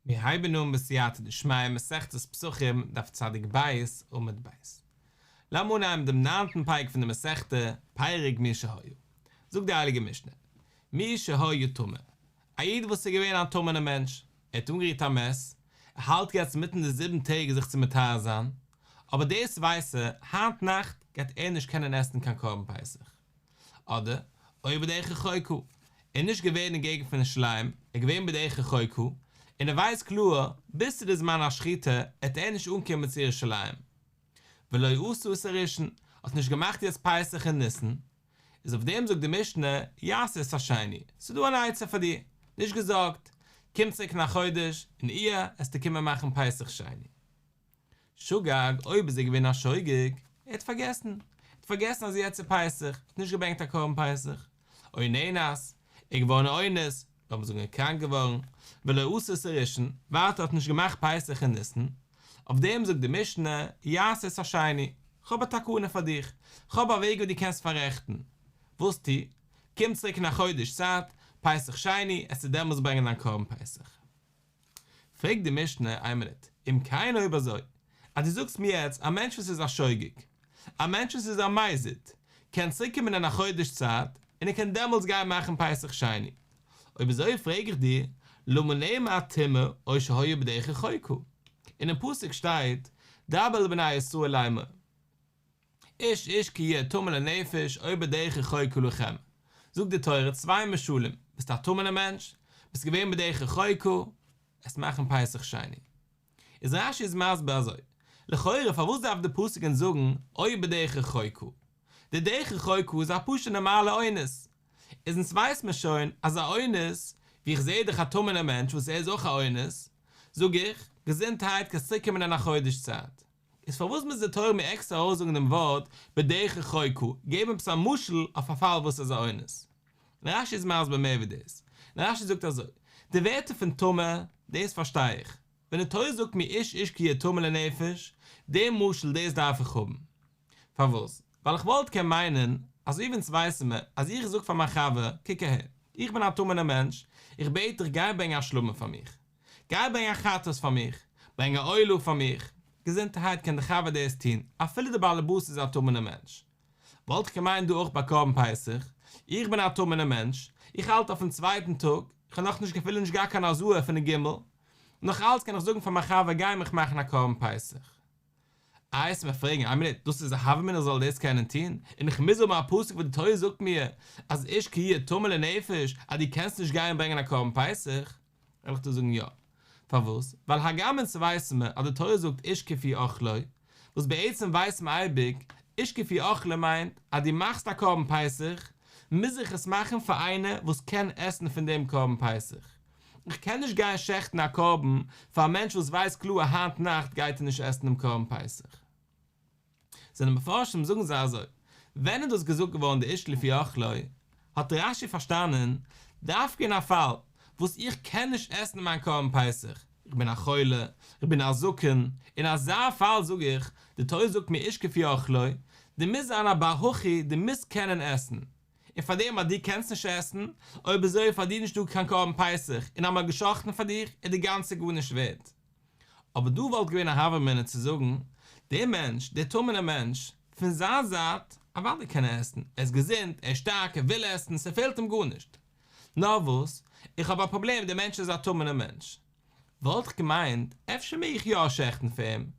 מיר הייבן אן בסייעתא דשמיא מסכת פסחים דף צדיק ב' עמוד ב'. לאמיר אנהייבן דעם ניינטן פרק פון די מסכתא, פרק מי שהיה. זאגט די הייליגע משנה, מי שהיה טמא, א איד וואס איז געווען א טמא'נער מענטש, ער האט אנגערירט א מת, ער האלט יעצט אינמיטן די זיבן טעג זיך צו מטהר זיין, אבער דאס ווייס ער, היינט נאכט גייט ער נישט קענען עסן קיין קרבן פסח. אדער, או בדרך רחוקה, ער איז נישט געווען אין געגנט פון ירושלים, ער איז געווען בדרך רחוקה, און ער ווייסט קלאר, ביז צו די זמן השחיטה עט ער נישט אנקומען צו ירושלים. ולא עשה את הראשון, האט נישט געמאכט יעצט פסח אין ניסן, איז אויף דעם זאגט די משנה, יעשה את השני, ס'איז דא אן עצה פאר דיר, נישט געזארגט, קום צוריק אין א חודש, אין אייר עסטו קומען מאכן פסח שני. שגג, אויב איז ער געווען א שוגג, ער האט פארגעסן, ער האט פארגעסן אז יעצט איז פסח, ער האט נישט געברענגט א קרבן פסח, או נאנס, ער איז געווארן א אונס, לאמיר זאגן ער איז קראנק געווארן, ולא עשה את הראשון, ווייטער האט נישט געמאכט פסח אין ניסן, אויף דעם זאגט די משנה, יעשה את השני, כ'האב א תקנה פאר דיך, כ'האב א וועג ווי דו קענסט פאררעכטן, וואס טו, קום צוריק אין א חודש צייט, פסח שני, עסטו דעמאלס ברענגען דיין קרבן פסח. פרעגט די משנה, איין מינוט, אם כן אויב אזוי, אז דו זאגסט מיר יעצט א מענטש וואס איז א שוגג, א מענטש וואס איז א מזיד, קען צוריק קומען אין א חודש צייט, און ער קען דעמאלטס גיין מאכן פסח שני, אויב אזוי פרעג איך דיר, למה נאמר טמא או שהיה בדרך רחוקה? אינעם פסוק שטייט, דבר אל בני ישראל לאמר. איש איש כי יהיה טמא לנפש או בדרך רחוקה לכם, זאגט די תורה צוויי משלים, ביסט א טמא'נער מענטש, ביסט געווען בדרך רחוקה, עסט מאכן פסח שני. איז רש"י איז מסביר אזוי, לכאורה פארוואס דארף די פסוק אונז זאגן או בדרך רחוקה? די דרך רחוקה איז א פשוט'ע נארמאלע אונס, איז אונז ווייסט מען שוין אז א אונס, ווי איך זעה דאך א טמא'נער מענטש וואס ער איז אויך א אונס, זאג איך, געזונטהייט קענסט צוריקקומען אין א חודש צייט. איז פארוואס מוז די תורה מיר עקסטער ארויסזאגן דעם ווארט בדרך רחוקה, געבן עפעס א משל אויף א פאל וואס איז א אונס? און רש"י איז מסביר מער ווי דאס, און רש"י זאגט אזוי, די ווערטער פון טמא, דאס פארשטיי איך, ווען די תורה זאגט מיר איש איש כי יהיה טמא לנפש, דעם משל דאס דארף איך האבן. פארוואס? ווייל איך וואלט קען מיינען, אזוי ווי אונז ווייסן מיר, אז איך זאג פאר מיין חבר, קוק אהער, איך בין א טמא'נער מענטש, איך בעט דיך גיי ברענג א שלמים פאר מיך, גיי ברענג א חטאת פאר מיך, ברענג א עולה פאר מיך, געזונטערהייט קען די חבר דאס טון, אפילו די באלעבאס איז א טמא'נער מענטש. וואלט איך געמיינט דא אויך ביי קרבן פסח, איך בין א טמא'נער מענטש, איך האלט אויפן צווייטן טאג, איך האב נאכנישט אפילו נישט געהאט קיין הזאה פון די גימל, נאך אלץ קען איך זאגן פאר מיין חבר גיי מיך מאכן א קרבן פסח. איי עסט מיר פרעגן, איין מינוט, דאס איז א הוה אמינא איך זאל דאס קענען טון, און איך מוז האבן א פסוק וואס די תורה זאגט מיר אז איש כי יהיה טמא לנפש אז דו קענסט נישט גיין ברענגען א קרבן פסח? וועל איך דיר זאגן יא. פארוואס? ווייל הגם אונז ווייסן מיר אז די תורה זאגט איש כפי אכלו, וואס בעצם ווייסן מיר אייביג, איש כפי אכלו מיינט אז דו מאכסט א קרבן פסח, מוז איך עס מאכן פאר איינער וואס קען עסן פון דעם קרבן פסח. איך קען נישט גיין שעכטן א קרבן פאר א מענטש וואס ווייסט קלאר היינט נאכט גייט ער נישט עסן דעם קרבן פסח. זענען מפרשים זאגן זיי אזוי, ווען איז דאס געזאגט געווארן די איש לפי אכלו, האט רש"י פארשטאנען, דווקא אין א פאל וואס איך קען נישט עסן מיין קרבן פסח, איך בין א חולה, איך בין א זקן, אין אזא פאל זאג איך, די תורה זאגט מיר איש כפי אכלו, דו מוזט זיין א בר הכי, דו מוזט קענען עסן, און פאר דעם אז דו קענסט נישט עסן, אויב אזוי איז פאר דיר נישטא קיין קרבן פסח, און אז מען האט גע'שחט'ן פאר דיך איז די גאנצע גארנישט ווערד. אבער דא וואלט געווען א הוה אמינא צו זאגן, דער מענטש, דער טמא'נער מענטש, פון זיין זייט, אוודאי קען ער עסן, ער איז געזונט, ער איז שטארק, ער וויל עסן, ס'פעלט אים גארנישט. נאר וואס, איך האב א פראבלעם, דער מענטש איז א טמא'נער מענטש. וואלט איך געמיינט, אפשר מעג איך יא שעכטן פאר אים?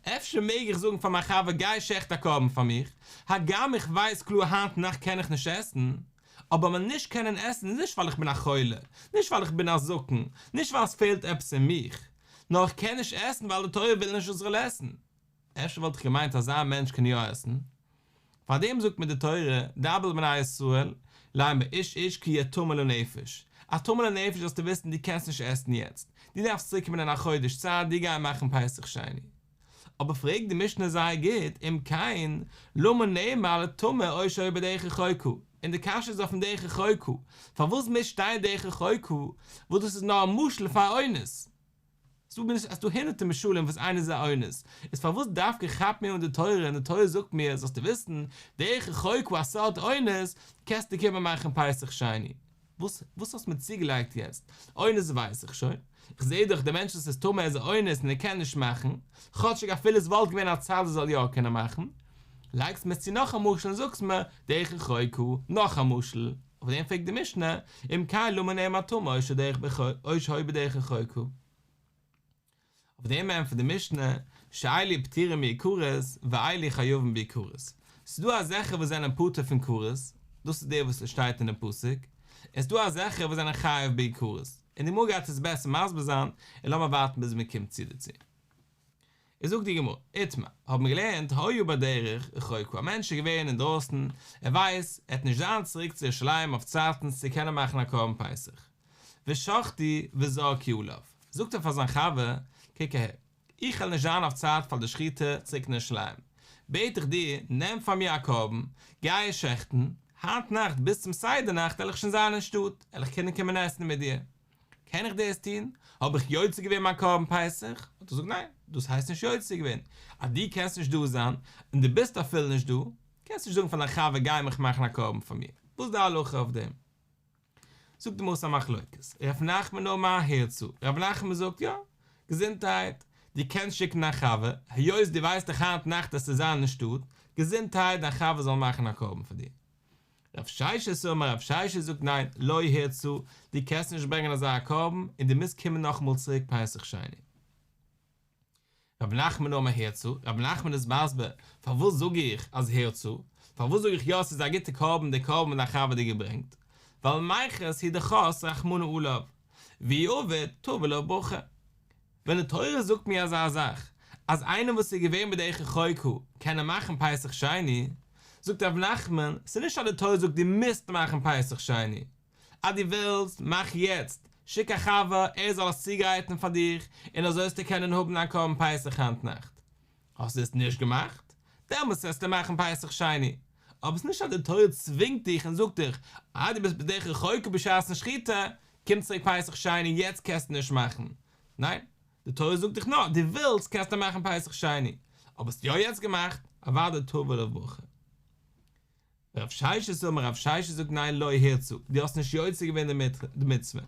אפשר מעג איך זאגן פאר מיין חבר גיי שעכט א קרבן פאר מיך, הגם איך ווייס קלאר היינט נאכט קען איך נישט עסן, אבער מיין נישט קענען עסן איז נישט ווייל איך בין א חולה, נישט ווייל איך בין א זקן, נישט ווייל עס פעלט עפעס אין מיך, נאר איך קען נישט עסן ווייל די תורה וויל נישט איך זאל עסן. אפשר וואלט איך געמיינט אזא מענטש קען יא עסן? פארדעם זאגט מיר די תורה, דבר אל בני ישראל, לאמר איש איש כי יהיה טמא לנפש, א טמא לנפש זאלסטו וויסן דו קענסט נישט עסן יעצט, דו דארפסט צוריק קומען אין א חודש צייט דו גיי מאכן פסח שני. אבער פרעגט די משנה זייער גוט, אם כן, למה נאמר לטמא או שהיה בדרך רחוקה, און די קשיא איז אויפן דרך רחוקה, פארוואס מוז שטיין דרך רחוקה, וואס דאס איז נאר א משל פאר אונס? ס'איז דא הונדערטער משלים וואס איינער איז א אונס, איז פארוואס דווקא כאפט מיר אן די תורה און די תורה זאגט מיר זאלסטו וויסן, דרך רחוקה א סארט אונס, קענסטו קומען מאכן פסח שני. וואס וואס האסט מיר צוגעלייגט יעצט? אונס ווייס איך שוין, איך זעה דאך דער מענטש וואס איז טמא איז א אונס און ער קען נישט מאכן, כאטשיג אפילו עס וואלט געווען א צד ער זאל יא קענען מאכן, לייגסט מיר צו נאך א משל און זאגסט מיר דרך רחוקה, נאך א משל, אויף דעם פרעגט די משנה, אם כן למה נאמר טמא או שהיה בדרך רחוקה. אויף דעם ענטפערט די משנה, שאלו פטורים מכרת ואלו חייבים בכרת. ס'איז דא אזעלכע וואס זענען פטור פון כרת, דאס איז דער וואס עס שטייט אינעם פסוק, און ס'איז דא אזעלכע וואס זענען חייב בכרת, און די גמרא גייט עס בעסער מסביר זיין, און לאמיר ווארטן ביז מען קומט צו דערצו. איז זאגט די גמרא, איתמר, האבן מיר געלערנט, היה בדרך רחוקה, א מענטש איז געווען אינדרויסן, ער ווייסט, ער וועט נישט זיין צוריק צו ירושלים אויף צייטנס צו קענען מאכן א קרבן פסח. ושחטו וזרקו עליו, זאגט ער פאר זיין חבר, קוק אהער, איך וועל נישט זיין אויף צייט פאר די שחיטה צוריק אין ירושלים, בעט איך דיר, נעם פאר מיר א קרבן, גיי עס שעכטן, היינט נאכט ביז צום סדר נאכט וועל איך שוין זיין אין שטאט, וועל איך קענען קומען עסן מיט דיר. קען איך דאס טון? האב איך יוצא געווען מיין קרבן פסח? האט ער געזאגט, ניין, דאס הייסט נישט יוצא געווען, אז דו קענסט נישט דא זיין, און דו ביסט אפילו נישט דא, קענסט נישט זאגן פאר דיין חבר גיי מיך מאכן א קרבן פאר מיר, וואס איז די הלכה אויף דעם? זאגט די גמרא ס'איז א מחלוקת, ר' נחמן אמר הורצה, ר' נחמן זאגט יא, געזונטהייט, דו קענסט שיקן דיין חבר, היות דו ווייסט דאך היינט נאכט וועסטו זיין אין שטאט, געזונטהייט דיין חבר זאל מאכן א קרבן פאר דיר. רב ששת אמר, רב ששת זאגט ניין, לא הורצה, דו קענסט נישט ברענגען אזא קרבן, און דו מוזט קומען נאכאמאל צוריק פסח שני. רב נחמן אמר הורצה, רב נחמן איז מסביר, פארוואס זאג איך אז הורצה, פארוואס זאג איך יא ס'איז א גוטע קרבן די קרבן וואס דיין חבר האט דיר געברענגט, ווייל מיחס הוא דחס רחמנא עליו, ואי עביד תבא עליו ברכה. ווען די תורה זאגט מיר אזא זאך, אז איינער וואס איז געווען בדרך רחוקה קען ער מאכן פסח שני, זאגט רב נחמן, ס'איז נישט אז די תורה זאגט דו מוזט מאכן פסח שני, אז דו ווילסט, מאך יעצט, שיק א חבר ער זאל עס צוגרייטן פאר דיך, און אזוי וועסטו קענען האבן דיין קרבן פסח היינט נאכט. האסטו עס נישט געמאכט? דעמאלטס וועסטו מאכן פסח שני. אבער עס איז נישט אז די תורה צווינגט דיך און זאגט דיך, אה דו ביסט בדרך רחוקה בשעת'ן שחיטה, קום צוריק פסח שני, יעצט קענסטו נישט מאכן. ניין, די תורה זאגט דיך נאר, דו ווילסט קענסטו מאכן פסח שני. אבער האסט יא יעצט געמאכט, אוודאי תבא עליו ברכה. רב ששת אמר רב ששת זאגט ניין לא הורצה, דו האסט נישט יוצא געווען די מצוה,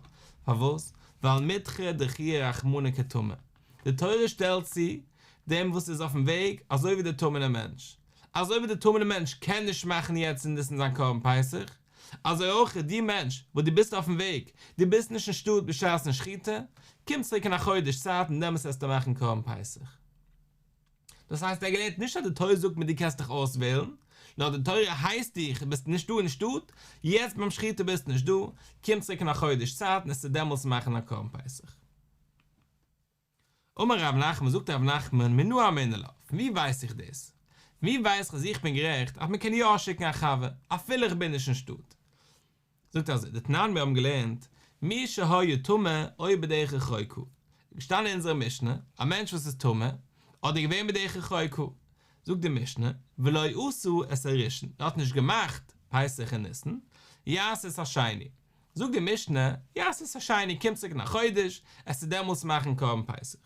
פארוואס? ווייל מידחא דחייה רחמנא כטמא, די תורה שטעלט צו דעם וואס איז אויפן וועג אזוי ווי דער טמא'נער מענטש, אזוי ווי דער טמא'נער מענטש קען נישט מאכן יעצט אין ניסן זיין קרבן פסח, אזוי אויך דו מענטש וואס דו ביסט אויפן וועג, דו ביסט נישט אין שטאט בשעת'ן שחיטה, קום צוריק אין א חודש צייט און דעמאלטס וועסטו מאכן קרבן פסח. דאס הייסט ער האט געלערנט נישט אז די תורה זאגט מיר דו קענסט דיך אויסוועלן, נאר די תורה הייסט דיך, ביסט נישט דא אין שטאט, יעצט ביים שחיטה ביסט נישט דא, קום צוריק אין א חודש צייט און וועסטו דעמאלטס מאכן א קרבן פסח. אמר רב נחמן, זאגט רב נחמן, מנא אמינא לה, פון ווי ווייס איך דאס? פון ווי ווייס איך אז איך בין גערעכט אז מען קען יא שיקן א חבר אפילו איך בין נישט אין שטאט? זאגט אזוי, דתנן מיר האבן געלערנט, מי שהיה טמא או בדרך רחוקה, געשטאנען אין אונזערע משנה, א מענטש וואס איז טמא, אדער געווען בדרך רחוקה, זאגט די משנה, ולא עשה את הראשון, ער האט נישט געמאכט פסח אין ניסן, יעשה את השני, זאגט די משנה, יעשה את השני, קומט צוריק אין א חודש, וועסטו דעמאלטס מאכן קרבן פסח.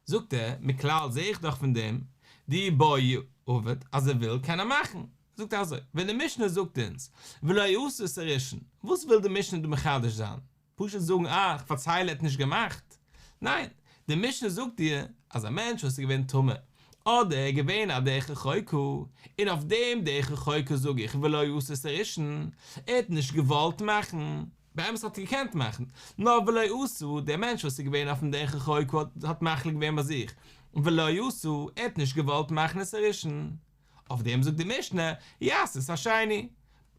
זאגט ער, מכלל זעה איך דאך פון דעם, דאי בעי עביד, אז ער וויל קען ער מאכן. זאגט ער אזוי, ווען די משנה זאגט אונז, ולא עשה את הראשון, וואס וויל די משנה דא מחדש זיין? פשוט זאגן אה, איך פארצייל ער האט נישט געמאכט? ניין, די משנה זאגט דיר, אז א מענטש וואס איז געווען טמא, אדער ער איז געווען א דרך רחוקה, און אויף דעם דרך רחוקה זאג איך ולא עשה את הראשון, ער האט נישט געוואלט מאכן, באמת האט ער געקענט מאכן, נאר ולא עשה, דער מענטש וואס איז געווען אויפן דרך רחוקה האט מחליט געווען ביי זיך, ולא עשה, ער האט נישט געוואלט מאכן את הראשון. אויף דעם זאגט די משנה, יעשה את השני,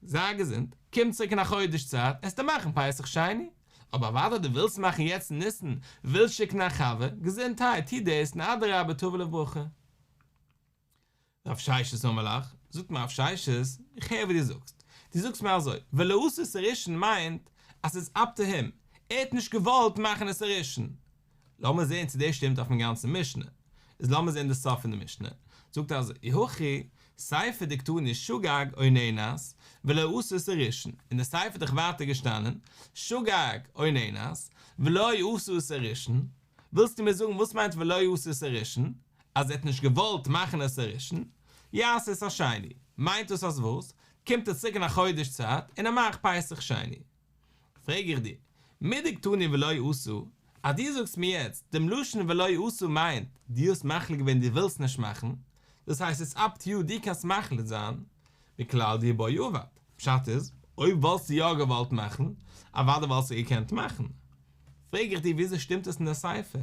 זיי געזונט, קום צוריק אין א חודש צייט, עסטו מאכן פסח שני. אבער אוודאי דו ווילסט מאכן יעצט אין ניסן, ווילסט שיקן א חבר, געזונטהייט, טו דאס, און אדרבה תבא עליו ברכה. רב ששת אמר לך, זאגט מיר רב ששת, איך הער וואס דו זאגסט, דו זאגסט מיר אזוי, ולא עשה את הראשון מיינט אז ס'איז אפ טו הים, ער האט נישט געוואלט מאכן את הראשון. לאמיר זען צו דאס שטימט אויפן גאנצן משנה. איז לאמיר זען די סוף פון די משנה, זאגט ער אזוי, אי הכי, סיפא דקתני שגג או נאנס, ולא עשה את הראשון, אין די סיפא איז דאך ווייטער געשטאנען, שגג או נאנס, ולא עשה את הראשון, ווילסטו מיר זאגן וואס מיינט ולא עשה את הראשון? אז ער האט נישט געוואלט מאכן את הראשון, יעשה את השני, מיינט דאס אז וואס? קומט ער צוריק אין א חודש צייט און ער מאכט פסח שני. פרעג איך דיר, מדקתני ולא עשה, אז דו זאגסט מיר יעצט, דעם לשון ולא עשה מיינט, דו האסט מחליט געווען דו ווילסט נישט מאכן, דאס הייסט איטס אפ טו יו דו קענסט מחליט זיין, מכלל דאי בעי עבד, פשט איז, אויב וואלסטו יא געוואלט מאכן, אוודאי וואלסטו געקענט מאכן. פרעג איך דיר וויאזוי שטימט עס אין די סיפא?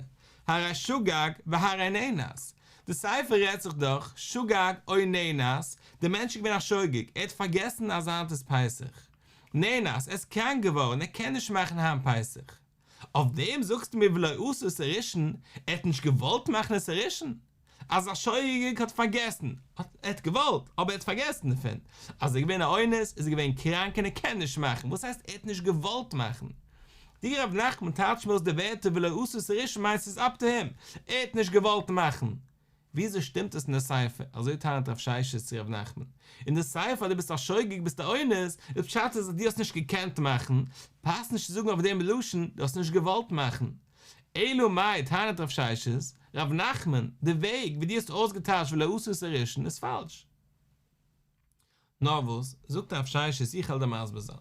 הרי שגג והרי נאנס, די סיפא רעדט זיך דאך שגג או נאנס, די מענטש איז געווען א שוגג, ער האט פארגעסן אז היינט איז פסח. נאנס, ער איז קראנק געווארן, ער קען נישט מאכן היינט פסח. אויף דעם זאגסטו מיר ולא עשה את הראשון, ער האט נישט געוואלט מאכן את הראשון? אז א שוגג האט פארגעסן, ער האט געוואלט, אבער ער האט פארגעסן דערפון, אז ער איז געווען א אונס, איז ער געווען קראנק און ער קען נישט מאכן, וואס הייסט ער האט נישט געוואלט מאכן? דו ר' נחמן טייטש מיר אויס די ווערטער ולא עשה את הראשון מיינט ס'איז אפ טו הים, ער האט נישט געוואלט מאכן. וויאזוי שטימט עס אין די סיפא? אזוי טענה'ט רב ששת צו ר' נחמן. אין די סיפא אז דו ביסט א שוגג ביסט א אונס, איז פשט איז אז דו האסט נישט געקענט מאכן, פאסט נישט צו זאגן אויף דעם לשון דו האסט נישט געוואלט מאכן. אלא מאי טענה'ט רב ששת, ר' נחמן, די וועג ווי דו האסט אויסגעטייטשט ולא עשה את הראשון איז פאלש. נאר וואס, זאגט רב ששת איך וועל דיר מסביר זיין,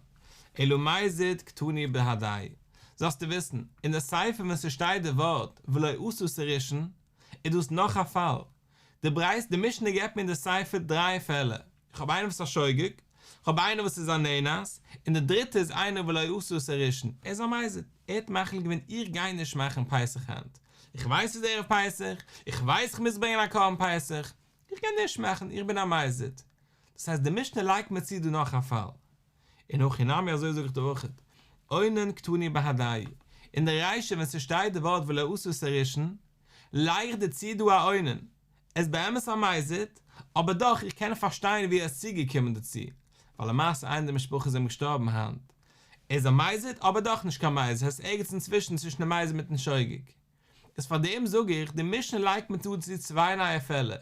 אלא מזיד קתני בהדייהו, זאלסטו וויסן, אין די סיפא ווען ס'שטייט די ווארט ולא עשה את הראשון, איז דאס נאך א פאל, די ברייתא, די משנה געבט מיר אין די סיפא דריי פעלער, איך האב איינער וואס איז א שוגג, איך האב איינער וואס איז א נאנס, און די דריטע איז איינער ולא עשה את הראשון, ער איז א מזיד, ער האט מחליט געווען איך גיי נישט מאכן פסח היינט, איך ווייס ס'איז ערב פסח, איך ווייס איך מוז ברענגען א קרבן פסח, איך גיי נישט מאכן, איך בין א מזיד. דאס הייסט די משנה לייגט מיר צו דא נאך א פאל. און הכי נמי אזוי זאג איך דא אויכעט, אונן קתני בהדייהו, אין די רישא ווען ס'שטייט די ווארט ולא עשה את הראשון, לייג איך דיר צו דא א אונן, ער איז באמת א מזיד, אבער דאך איך קען פארשטיין ווי ער איז צוגעקומען דערצו, ווייל למעשה איינער אין די משפחה איז אים געשטארבן היינט. ער איז א מזיד אבער דאך נישט קיין מזיד, ער איז ערגעץ אינצווישן צווישן די מזיד מיטן שוגג. איז פאר דעם זאג איך, די משנה לייגט מיר דא צו צוויי נייע פעלער.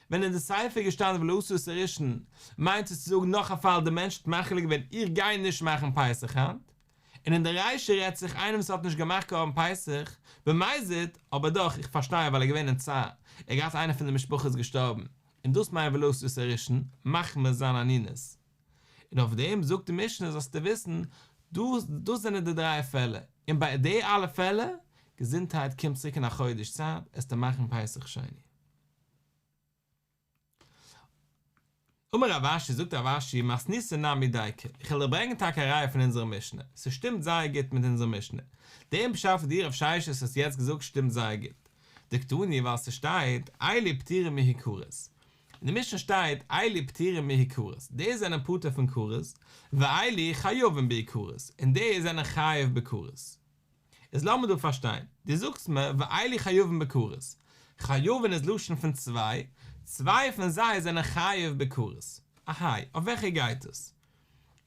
ווען אין די סיפא איז געשטאנען ולא עשה את הראשון, מיינט עס צו זאגן נאך א פאל די מענטש האט מחליט געווען איך גיי נישט מאכן פסח היינט, און אין די רישא רעדט זיך איינער וואס האט נישט געמאכט קרבן פסח, במזיד, אבער דאך איך פארשטיי ווייל ער איז געווען אין צער, ער האט געהאט איינער פון די משפחה איז געשטארבן, און דאס מיינט ולא עשה את הראשון, מחמת זיין אנינות. און אויף דעם זאגט די משנה זאלסטו וויסן, דאס דאס זענען די דריי פעלער, און ביי די אלע פעלער, געזונטהייט קום צוריק אין א חודש צייט, עסטו מאכן פסח שני. אמר רב אשי, זאגט רב אשי, מתניתין נמי דיקא, איך וועל דיר ברענגען טאקע א ראיה פון אונזערע משנה, ס'שטימט זייער גוט מיט אונזער משנה, דעם פשט וואס דו רב ששת האסט יעצט געזאגט שטימט זייער גוט, דקתני ווייל ס'שטייט, אלו פטורים מהכרת, אין די משנה שטייט אלו פטורים מהכרת, די זענען פטור פון כרת, ואלו חייבים בכרת, און די זענען חייב בכרת. איז לאמיר דא פארשטיין, דו זאגסט מיר ואלו חייבים בכרת, חייבין איז לשון פון צוויי, צוויי פון זיי זענען חייב בכרת, אהיי, אויף וועלכע גייט עס?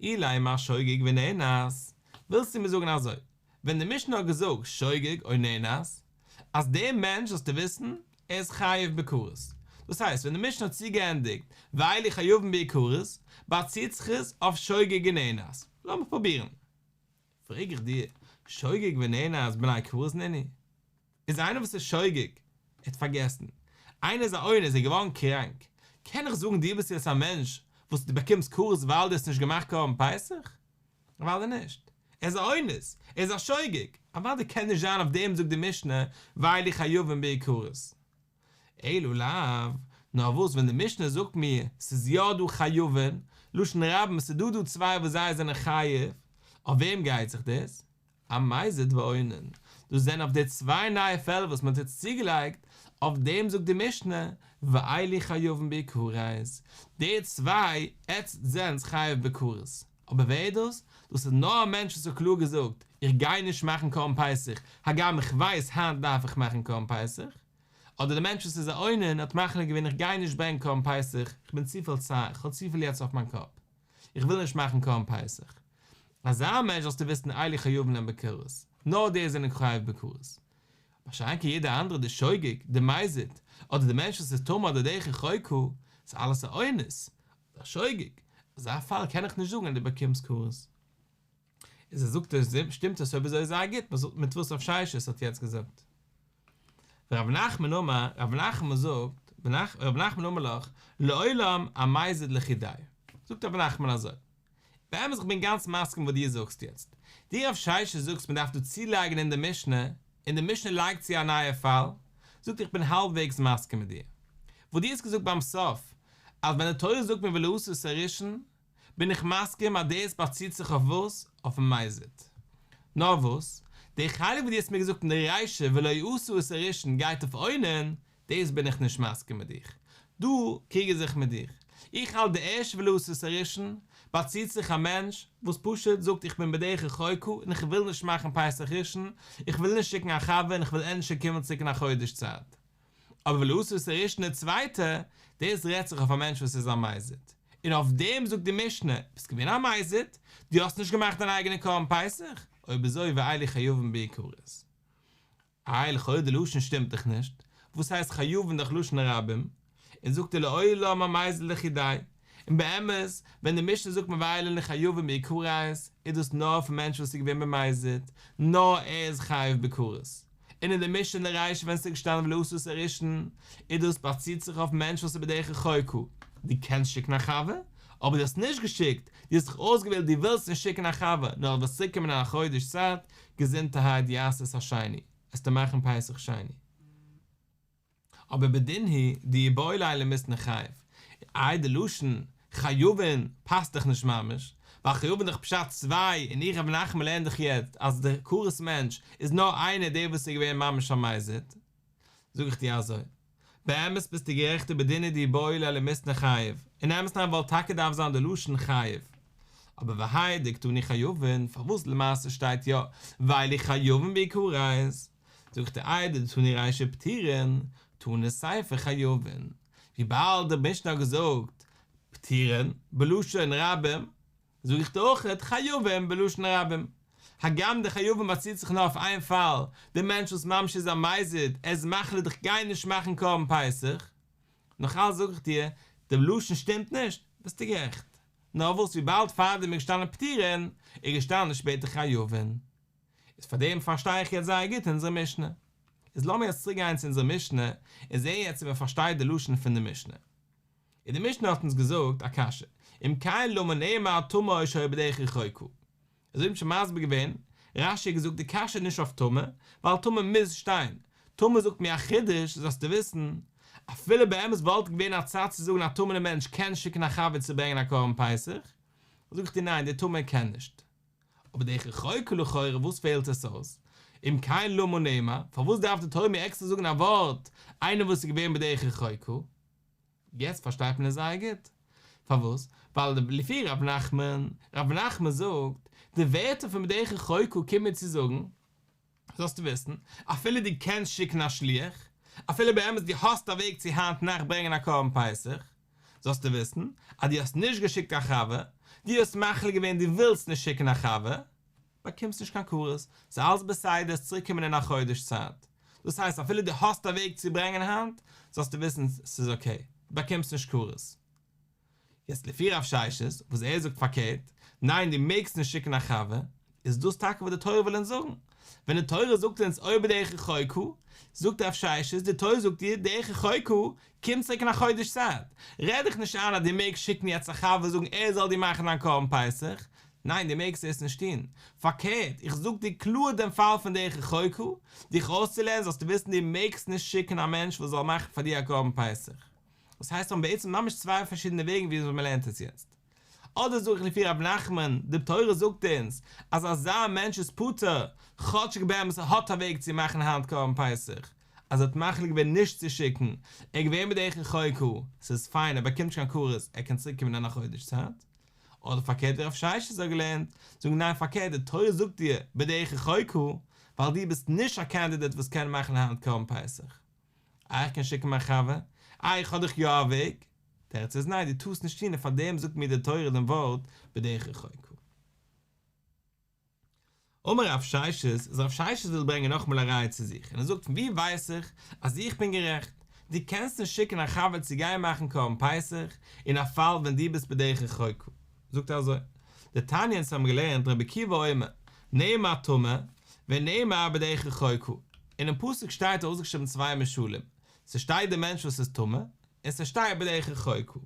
אילימא אשוגג ונאנס, ווילסטו מיר זאגן אזוי, ווען די משנה האט געזאגט שוגג או נאנס, אז דער מענטש זאלסטו וויסן, ער איז חייב בכרת. דאס הייסט, ווען די משנה האט צוגעענדיגט ואלו חייבים בכרת, באציט זיך עס אויף שוגג און נאנס. לאמיר פרובירן. פרעג איך דיר, שוגג ונאנס בני כרת נינהו? איז איינער וואס איז שוגג, ער האט פארגעסן, איינער איז א אונס, איז ער געווארן קראנק, קען איך זאגן דו ביסט יעצט א מענטש וואס דו באקומסט כרת ווייל דו האסט נישט געמאכט קרבן פסח? אוודאי נישט. ער איז א אונס, ער איז א שוגג, אוודאי קען נישט זיין אויף דעם זאגט די משנה ואלו חייבים בכרת. אלא לאו, נאר וואס ווען די משנה זאגט מיר ס'איז יא דא חייבין, לשון רבים ס'איז דא דא צוויי וואס זיי זענען חייב, אויף וועם גייט זיך דאס? אמזיד ואונן, דאס זענען אויף די צוויי נייע פעלער וואס מען האט יעצט צוגעלייגט, אויף דעם זאגט די משנה, ואלו חייבין בכרת, די צוויי עטץ זענטס חייב בכרת, אבער ווער איז דאס? דאס איז נאר א מענטש וואס האט קלאר געזאגט, איך גיי נישט מאכן קרבן פסח, הגם איך ווייס היינט דארף איך מאכן קרבן פסח, אדער די מענטש וואס איז א אונן האט מחליט געווען איך גיי נישט ברענגען קרבן פסח, איך בין צופיל צער, איך האב צופיל יעצט אויף מיין קאפ, איך וויל נישט מאכן קרבן פסח. אזא מענטש זאלסטו וויסן אלו חייבין הן בכרת, נאר די זענען חייב בכרת. מה שאין כן יעדער אנדערע די שוגג, די מזיד, אדער די מענטש וואס איז טמא אדער דרך רחוקה, ס'איז אלעס א אונס, אדער א שוגג, אזא פאל קען איך נישט זאגן אז דו באקומסט כרת. איז ער זאגט עס שטימט עס אויב אזוי זייער גוט מיט וואס רב ששת האט יעצט געזאגט. ורב נחמן אמר, רב נחמן זאגט, רב נחמן אמר לך, לעולם אמזיד לחודיה. זאגט רב נחמן אזוי, באמת איך בין גאנץ מסכים וואס דו זאגסט יעצט. דו רב ששת זאגסט מען דארף דא צולייגן אין די משנה, און די משנה לייגט צו א נייע פאל, זאגט איך בין האלבוועגס מסכים מיט דיר. וואס דו האסט געזאגט ביים סוף, אז ווען די תורה זאגט מיר ולא עשה את הראשון, בין איך מסכים אז דאס באציט זיך אויף וואס? אויפן מזיד. נאר וואס, די חלק וואס דו האסט מיר געזאגט אין די רישא ולא עשה את הראשון גייט אויף אונן, דאס בין איך נישט מסכים מיט דיך. דא קריג איך זיך מיט דיך. איך האלט די ערשטע ולא עשה את הראשון באציט זיך א מענטש וואס פשוט זאגט איך בין בדרך רחוקה און איך וויל נישט מאכן פסח ראשון, איך וויל נישט שיקן א חבר און איך וויל ענדערש קומען צוריק אין א חודש צייט. אבער ולא עשה את הראשון די צווייטע, דאס רעדט זיך אויף א מענטש וואס איז א מזיד. און אויף דעם זאגט די משנה, ביסט געווען א מזיד, דו האסט נישט געמאכט דיין אייגענע קרבן פסח, אויב אזוי ואלו חייבין בכרת. איי לכאורה די לשון שטימט דאך נישט, וואס הייסט חייבין דאך לשון רבים, און זאגט ער לעולם אמזיד לחודיה, און באמת ווען די משנה זאגט מיר ואלו חייבין בכרת איז דאס נאר אויפן מענטש וואס איז געווען במזיד, נאר ער איז חייב בכרת, און אין די משנה אין די רישא ווען ס'איז געשטאנען ולא עשה את הראשון איז דאס באציט זיך אויפן מענטש וואס איז בדרך רחוקה, דו קענסט שיקן א חבר, אבער דו האסט נישט געשיקט, דו האסט זיך אויסגעוועלט דו ווילסט נישט שיקן א חבר, נאר דו וועסט צוריק קומען אין א חודש צייט, געזונטערהייט יעשה את השני, עסטו מאכן פסח שני. אבער בדין הוא דאיבעי ליה למיתני חייב, איי די לשון חייבין פאסט דאך נישט ממש, ווייל חייבין דאך פשט צוויי און איך רב נחמן לערן דאך יעצט אז די כרת מענטש איז נאר איינער דער וואס איז געווען ממש א מזיד. זאג איך דיר אזוי, באמת ביסטו גערעכט ובדין הוא דאיבעי ליה למיתני חייב, אין אמת'ן אריין וואלט טאקע דארף זיין די לשון חייב, אבער והאי דקתני חייבין, פארוואס למעשה שטייט יא ואלו חייבין בכרת, זאג איך דיר איידי דתני רישא פטורין, תנא סיפא חייבין, וויבאלד די משנה האט געזאגט פטורין בלשון רבים, זאג איך דיר אויכעט חייבים בלשון רבים. הגם די חייבים באציט זיך נאר אויף איין פאל, די מענטש וואס ממש איז א מזיד, ער איז מחליט איך גיי נישט מאכן קרבן פסח, נאך אלץ זאג איך דיר, די לשון שטימט נישט, ביסטו גערעכט. נאר וואס וויבאלד פארדעם איז געשטאנען פטורין, איז געשטאנען שפעטער חייבין. איז פארדעם פארשטיי איך יעצט זייער גוט אונזערע משנה. איז לאמיר יעצט צוריק גיין צו אונזער משנה, און זעהן יעצט צו מען פארשטייט די לשון פון די משנה. און די משנה האט אונז געזאגט א קשיא, אם כן למה נאמר טמא או שהיה בדרך רחוקה? אזוי האבן שוין מסביר געווען, רש"י האט געזאגט די קשיא איז נישט אויף טמא, ווייל טמא מוז שטיין, טמא זאגט מיר א חידוש, זאלסטו וויסן, אפילו באמת וואלט געווען א צד צו זאגן א טמא'נע מענטש קען שיקן א חבר צו ברענגען א קרבן פסח, זאג איך דיר ניין די טמא קען נישט. אבער דרך רחוקה לכאורה וואס פעלט עס אויס? אם כן למה נאמר, פארוואס דארף די תורה מיר עקסטער זאגן א ווארט איינער וואס איז געווען בדרך רחוקה? יעצט פארשטייט מען עס זייער גוט. פארוואס? ווייל לפי ר' נחמן, ר' נחמן זאגט, די ווערטער פון בדרך רחוקה קומט מיר צו זאגן, זאלסטו וויסן, אפילו דו קענסט שיקן א שליח, אפילו באמת דו האסט א וועג צו היינט נאכט ברענגען א קרבן פסח, זאלסטו וויסן, אז דו האסט נישט געשיקט א חבר, דו האסט מחליט געווען דו ווילסט נישט שיקן א חבר, באקומסט נישט קיין כרת, ס'איז אלס בסדר עסט צוריק קומען אין א חודש צייט, דאס הייסט אפילו דו האסט א וועג צו ברענגען היינט, זאלסטו וויסן ס'איז אקעי, דו באקומסט נישט כרת. יעצט לפי רב ששת וואס ער זאגט פארקערט, ניין דו מעגסט נישט שיקן א חבר, איז דאס טאקע וואס די תורה וויל אונז זאגן, ווען די תורה זאגט אונז או בדרך רחוקה, זאגט רב ששת די תורה זאגט דיר דרך רחוקה, קום צוריק אין א חודש צייט, רעד דיך נישט איין אז דו מעגסט שיקן יעצט א חבר זאגן ער זאל דיר מאכן דיין קרבן פסח, ניין דו מעגסט עס נישט טון, פארקערט איך זאג דיר קלאר דעם פאל פון דרך רחוקה, דיך אויסצולערנען זאלסטו וויסן דו מעגסט נישט שיקן א מענטש וואס זאל מאכן פאר דיר א קרבן פסח. דאס הייסט האבן בעצם ממש צוויי פארשידענע וועגן ווי אזוי מען לערנט עס יעצט. אדער זאג איך לפי ר' נחמן, די תורה זאגט אונז אז אזא מענטש איז פטור, כאטשיג באמת ער האט א וועג צו מאכן היינט קרבן פסח, אז ער האט מחליט געווען נישט צו שיקן, ער איז געווען בדרך רחוקה, ס'איז פיין ער באקומט נישט קיין כרת, ער קען צוריק קומען אין א חודש צייט. אדער פארקערט ווי רב ששת האט געלערנט, זאגן ניין פארקערט די תורה זאגט דיר בדרך רחוקה, ווייל דו ביסט נישט א קענדידעט וואס קען מאכן היינט קרבן פסח. איי איך קען שיקן מיין חבר? איי איך האב דאך יא א וועג? תירוץ איז ניין דו טארסט נישט טון און פארדעם זאגט מיר די תורה דעם ווארט בדרך רחוקה. אמר רב ששת, איז רב ששת וויל ברענגען נאכאמאל א ראיה צו זיך, און ער זאגט פון ווי ווייס איך אז איך בין גערעכט? דו קענסט נישט שיקן א חבר צו גיין מאכן קרבן פסח אין א פאל ווען דו ביסט בדרך רחוקה. זאגט ער אזוי, דתניא אונז האבן געלערנט רבי עקיבא אומר, נאמר טמא, ונאמר בדרך רחוקה, אינעם פסוק שטייט אויסגעשריבן צוויי משלים, ס'שטייט די מענטש וואס איז טמא, און ס'שטייט בדרך רחוקה.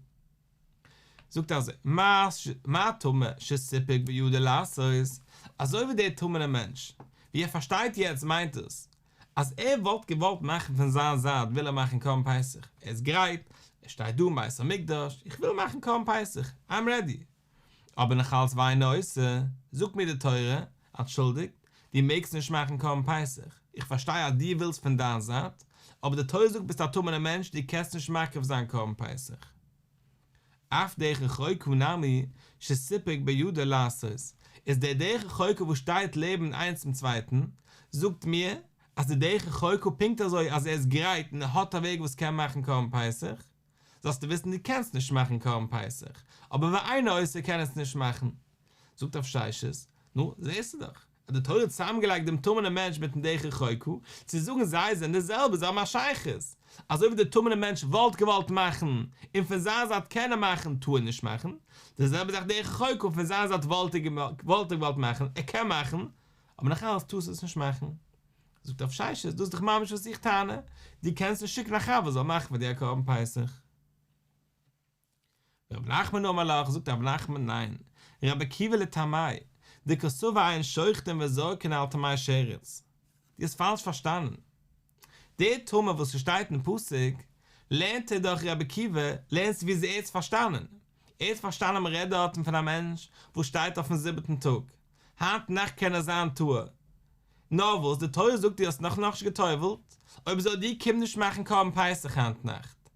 זאגט ער אזוי, מה טמא שסיפק בידו לעשות, אזוי ווי דער טמא'נער מענטש, ווי ער פארשטייט יעצט מיינט עס, אז ער וואלט געוואלט מאכן פון זיין זייט וויל ער מאכן קרבן פסח, ער איז גרייט, ער שטייט דא אין בית המקדש, איך וויל מאכן קרבן פסח, איים רעדי. אבער נאך אלץ ואינו עושה, זאגט מיר די תורה, אנטשולדיגט, דו מעגסט נישט מאכן קרבן פסח, איך פארשטיי אז דו ווילסט פון דיין זייט, אבער די תורה זאגט ביסט א טמא'נער מענטש דו קענסט נישט מקריב זיין קרבן פסח. אף דרך רחוקה נמי שסיפק בידו לעשות, איז דער דרך רחוקה וואס שטייט לעבן איינס צום צווייטן, זאגט מיר אז די דרך רחוקה פונקט אזוי אז ער איז גרייט און ער האט א וועג וואס קען מאכן קרבן פסח, זאלסטו וויסן דו קענסט נישט מאכן קרבן פסח, אבער ואינו עושה קען עס נישט מאכן. זאגט רב ששת, נו, זעסטו דאך, אז די תורה האט צוזאמגעלייגט דעם טמא'נעם מענטש מיט'ן דרך רחוקה, צו זאגן זיי זענען די זעלבע, זיי האבן א שייכות. אזוי ווי דער טמא'נער מענטש וואלט געוואלט מאכן, און פון זיין זייט קען ער מאכן, טאר ער נישט מאכן. די זעלבע זאך דרך רחוקה, פון זיין זייט וואלט ער געוואלט מאכן, ער קען מאכן, אבער נאך אלץ טארסטו עס נישט מאכן. זאגט רב ששת, דאס איז דאך ממש וואס איך טענה, דו קענסט נישט שיקן א חבר זאל מאכן פאר דיר א קרבן פסח. ורב נחמן אמר לך, זאגט רב נחמן, ניין, רבי עקיבא לטעמיה, דקסבר אין שוחטין וזורקין על טמא שרץ. דו האסט פאלש פארשטאנען. די טמא וואס ס'שטייט אין פסוק, לערנט ער דאך רבי עקיבא, לערנסט ווי אזוי ער האט פארשטאנען. ער האט פארשטאנען מ'רעדט דארטן פון א מענטש וואס שטייט אויפן זיבעטן טאג, היינט נאכט קען ער זיין טהור. נאר וואס, די תורה זאגט דו האסט נאך נאכנישט גע'טובל'ט, אויב אזוי דו קום נישט מאכן קרבן פסח היינט נאכט.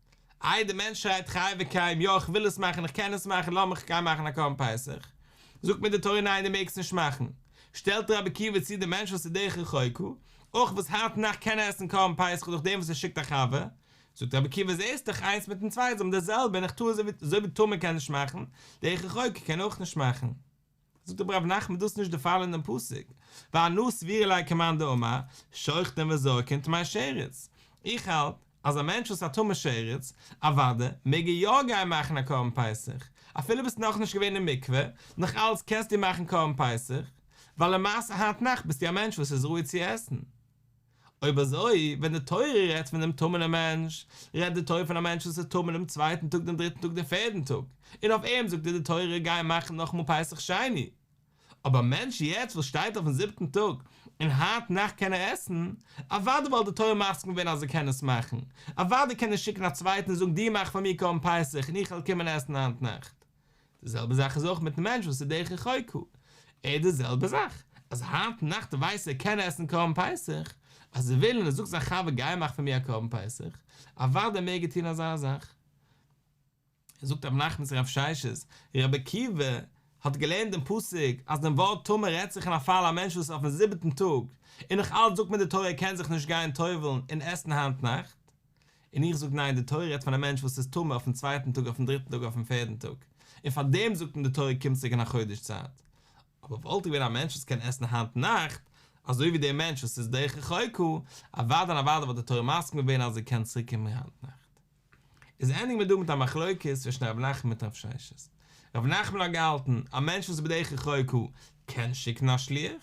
איי די מענטש שרייט חי וקיים יא איך וויל עס מאכן איך קען עס מאכן לאמיך גיין מאכן א קרבן פסח. זאגט מיר די תורה ניין דו מעגסט נישט מאכן. שטעלט רבי עקיבא צו די מענטש וואס איז דרך רחוקה, אויך וואס היינט נאכט קען ער עסן קרבן פסח דורך דעם וואס ער שיקט א חבר, זאגט רבי עקיבא זעסט דאך איינס מיטן צווייטן זיי האבן די זעלבע און איך טוה אזוי ווי טמא קען נישט מאכן, דרך רחוקה קען אויך נישט מאכן. זאגט אבער רב נחמן דאס איז נישט די פאל אין דעם פסוק, ואנא סבירא לי כמאן דאמר, שוחטין וזורקין טמא שרץ, איך האלט אז א מענטש וואס איז א טמא שרץ, אוודאי מעג ער יא גיין מאכן א קרבן פסח, אפילו ביסט נאכנישט געווען אין מקווה, נאך אלץ קענסטו מאכן קרבן פסח, ווייל למעשה היינט נאכט ביסטו א מענטש וואס איז ראוי צו עסן. אויב אזוי, ווען די תורה רעדט פון דעם טמא'נעם מענטש, רעדט די תורה פון א מענטש וואס איז טמא דעם צווייטן טאג, דעם דריטן טאג, דעם פערדן טאג, און אויף אים זאגט דיר די תורה גיי מאכן נאכאמאל פסח שני. אבער א מענטש יעצט וואס שטייט אויפן זיבטן טאג, און היינט נאכט קען ער עסן, אוודאי וואלט די תורה מסכים געווען אז ער קען עס מאכן, אוודאי קען ער שיקן א צווייטן און זאגן דו מאך פאר מיר קרבן פסח און איך וועל קומען עסן היינט נאכט. די זעלבע זאך איז אויך מיטן מענטש וואס איז דרך רחוקה, ער איז די זעלבע זאך, אז היינט נאכט ווייסט ער קען עסן קרבן פסח, אז ער וויל און ער זאגט זיין חבר גיי מאך פאר מיר א קרבן פסח, אוודאי מעג ער טון אזא זאך. זאגט רב נחמן צו רב ששת, רבי עקיבא האט געלערנט דעם פסוק אז דעם ווארט טמא רעדט זיך אין א פאל א מענטש וואס איז אויפן זיבעטן טאג, און נאך אלץ זאגט מיר די תורה ער קען זיך נישט גיין טובל'ן און עסן היינט נאכט, און איך זאג ניין די תורה רעדט פון א מענטש וואס איז טמא אויפן צווייטן טאג אויפן דריטן טאג אויפן פערדן טאג, און פאר דעם זאגט אים די תורה קום צוריק אין א חודש צייט. אבער וואלט געווען א מענטש וואס קען עסן היינט נאכט, אזוי ווי דער מענטש וואס איז דרך רחוקה, אוודאי און אוודאי וואלט די תורה מסכים געווען אז ער קען צוריק קומען היינט נאכט. איז ענדיגן מיר דא מיט א מחלוקת צווישן ר' נחמן מיט רב ששת. ר' נחמן האט געהאלטן, א מענטש וואס איז בדרך רחוקה קען שיקן א שליח,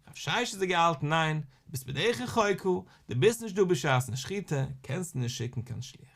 רב ששת האט געהאלטן ניין, דו ביסט בדרך רחוקה, דו ביסט נישט דא בשעת'ן שחיטה, קענסטו נישט שיקן קיין שליח.